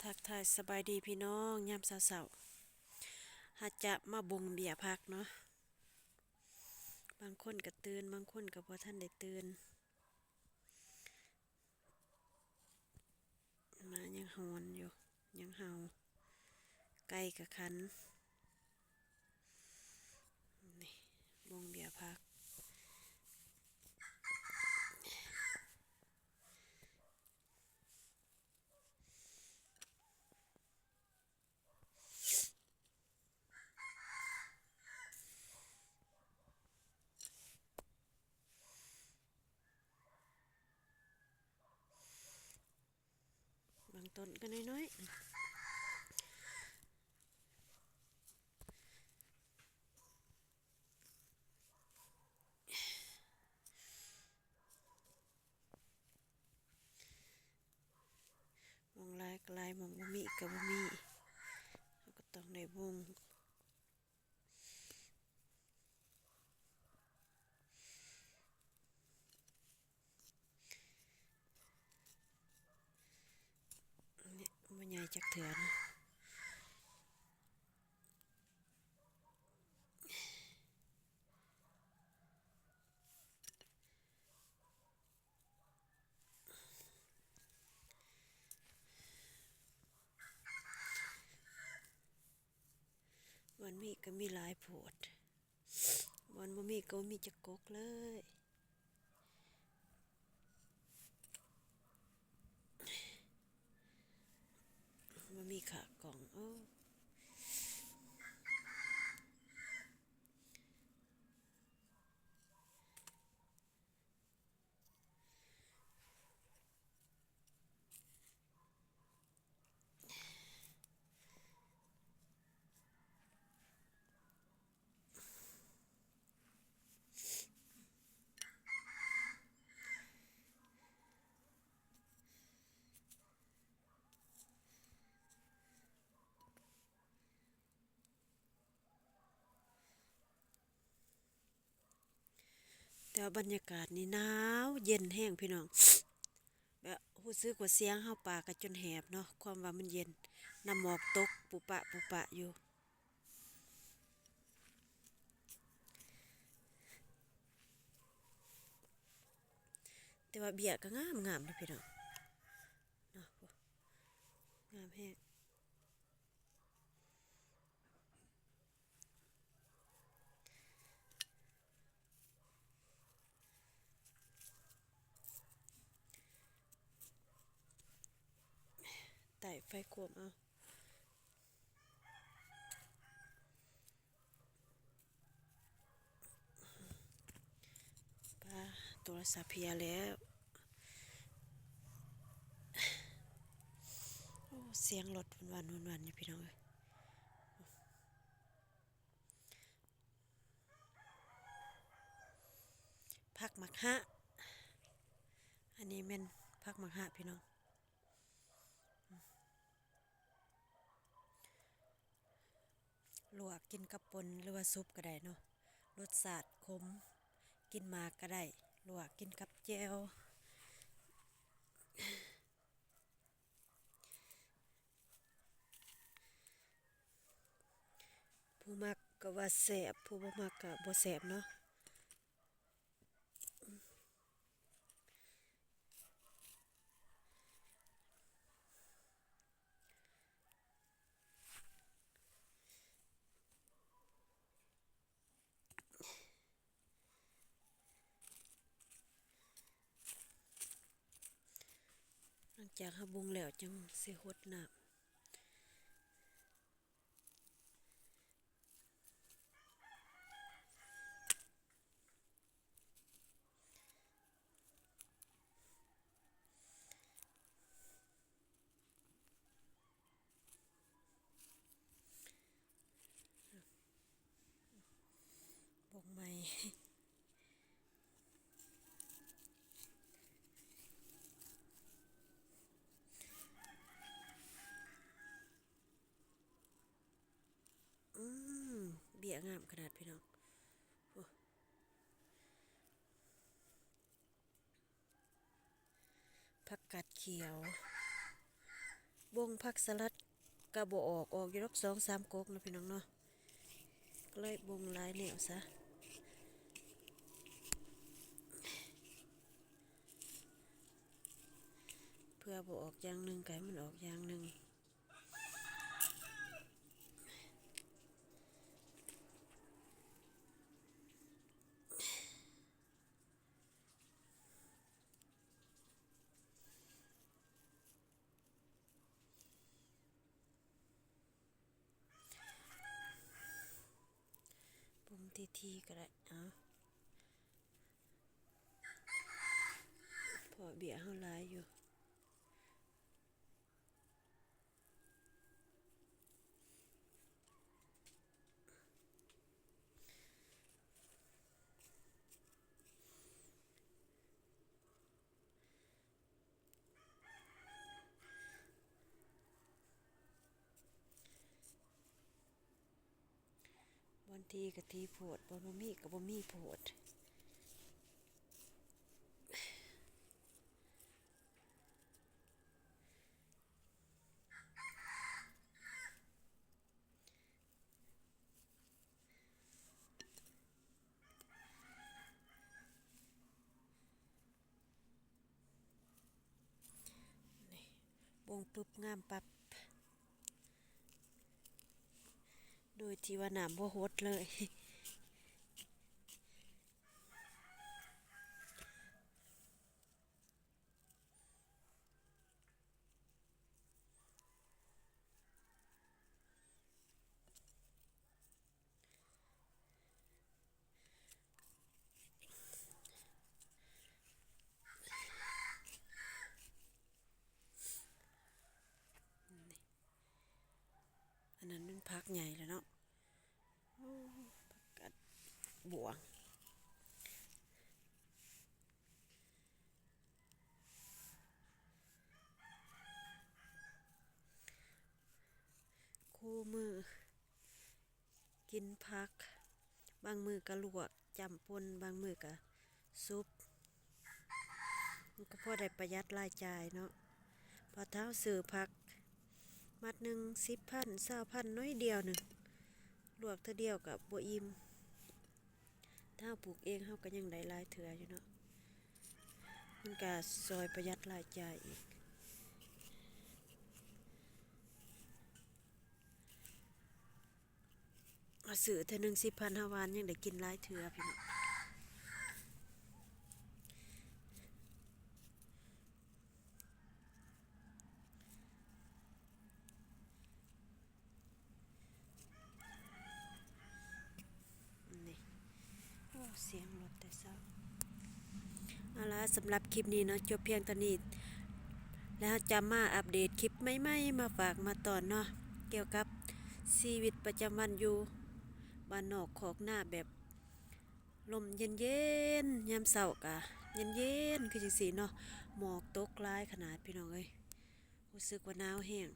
ທັກທາຍສະບາຍດີພີ່ນ້ອງ ຍາມເຊົ້າໆ ເຮົາຈະມາບຸງເບ້ຍຜັກເນາະ. ບາງຄົນກໍຕື່ນ ບາງຄົນກໍບໍ່ທັນໄດ້ຕື່ນ. ໝາຍັງຫອນຢູ່ ຍັງເຫົ່າ. ໄກ່ກໍຂັນ. ນີ້ ບົງເບ້ຍຜັກ. ບາງຕົ້ນກໍນ້ອຍໆ. ໝ່ອງຫຼາຍກໍຫຼາຍ ໝ່ອງບໍ່ມີກໍບໍ່ມີ ເຮົາກໍຕ້ອງໄດ້ບົງ. ນີ້ບໍ່ໃຫຍ່ຈັກເທື່ອນະ. ບ່ອນມີກໍມີຫຼາຍໂພດ ບ່ອນບໍ່ມີກໍບໍ່ມີຈັກກົກເລີຍ. ບໍ່ມີຂາກອງ ໂອ້. ແຕ່ວ່າບັນຍາກາດນີ້ໜາວເຢັນແຮງພີ່ນ້ອງ ແບບຮູ້ສຶກວ່າສຽງເຮົາປາກກະຈົນແຫບເນາະ ຄວາມວ່າມັນເຢັນ ນ້ຳໝອກຕົກປຸປະປຸປະຢູ່. ແຕ່ວ່າເບ້ຍກໍງາມໆເດ້ພີ່ນ້ອງເນາະ ງາມແຮງ. ໃຕ້ໄຟໂຄມເອົາ. ປ້າ ໂທລະສັບເພຍແລ້ວ. ໂອ້ ສຽງລົດຫວັ່ນໆ ຫວັ່ນໆ ຢູ່ພີ່ນ້ອງເອີຍ. ຜັກໝາກຫະ ອັນນີ້ແມ່ນຜັກໝາກຫະພີ່ນ້ອງ. ລວກກິນກັບປົ່ນ ຫຼືວ່າຊຸບກໍໄດ້ເນາະ ລົດຊາດຂົມ ກິນໝາກກໍໄດ້ ລວກກິນກັບແຈ່ວ. ຜູ້ມັກກໍວ່າແຊບ ຜູ້ບໍ່ມັກກໍບໍ່ແຊບເນາະ. ຫຼັງຈາກເຮົາບຸງແລ້ວ ຈຶ່ງຊິຫົດນ້ຳ. ບົງໃໝ່ ອືມ ເບ້ຍງາມຂະໜາດພີ່ນ້ອງ. ໂອ້ ຜັກກາດຂຽວ ບົງຜັກສະຫຼັດກະບໍ່ອອກ ອອກຢູ່ດອກສອງສາມກົກເນາະ ພີ່ນ້ອງເນາະ ກະເລີຍບົງຫຼາຍແນວຊະ ເພື່ອບໍ່ອອກຢ່າງໜຶ່ງ ກະໃຫ້ມັນອອກຢ່າງໜຶ່ງ. ປົງຖີ່ໆກະໄດ້ ເອົາ ເພາະເບ້ຍເຮົາຫຼາຍຢູ່. ບ່ອນຖີ່ກະຖີ່ໂພດ ບ່ອນບໍ່ມີກະບໍ່ມີໂພດ. ນີ້ ບົງປຶບງາມປັບ ໂດຍທີ່ວ່ານ້ຳບໍ່ຫົດເລີຍ. ອັນນັ້ນແມ່ນຜັກໃຫຍ່ແລ້ວເນາະ ໂອ້ ຜັກກາດບວງ. ຄູ່ມື້ກິນຜັກ ບາງມື້ກະລວກຈ້ຳປົ່ນ ບາງມື້ກະສຸບ ມັນກະພໍໄດ້ປະຢັດລາຍຈ່າຍເນາະ ເພາະຖ້າເຮົາຊື້ຜັກ ມັດໜຶ່ງສິບພັນ ຊາວພັນ ໜ້ອຍດຽວໜຶ່ງ ລວກເທື່ອດຽວກະບໍ່ອີ່ມ. ຖ້າເຮົາປູກເອງເຮົາກະຍັງໄດ້ຫຼາຍເທື່ອຢູ່ເນາະ ມັນກະຊ່ອຍປະຢັດລາຍຈ່າຍອີກ. ຊື້ເທື່ອໜຶ່ງສິບພັນ ເຮົາຫວ່ານຍັງໄດ້ກິນຫຼາຍເທື່ອ ພີ່ນ້ອງ. ນີ້ ໂອ້ ສຽງລົດແຕ່ເຊົ້າ. ເອົາລະ ສຳລັບຄລິບນີ້ເນາະ ຈົບພຽງເທົ່ານີ້ ແລ້ວເຮົາຈະມາອັບເດດຄລິບໃໝ່ໆ ມາຝາກມາຕ້ອນເນາະ ກ່ຽວກັບຊີວິດປະຈຳວັນຢູ່ບ້ານນອກຄອກນາ ແບບລົມເຢັນໆ ຍາມເຊົ້າກະເຢັນໆ ຄືຈັ່ງຊີ້ເນາະ ໝອກຕົກຫຼາຍຂະໜາດ ພີ່ນ້ອງເອີຍ ຮູ້ສຶກວ່າໜາວແຮງ.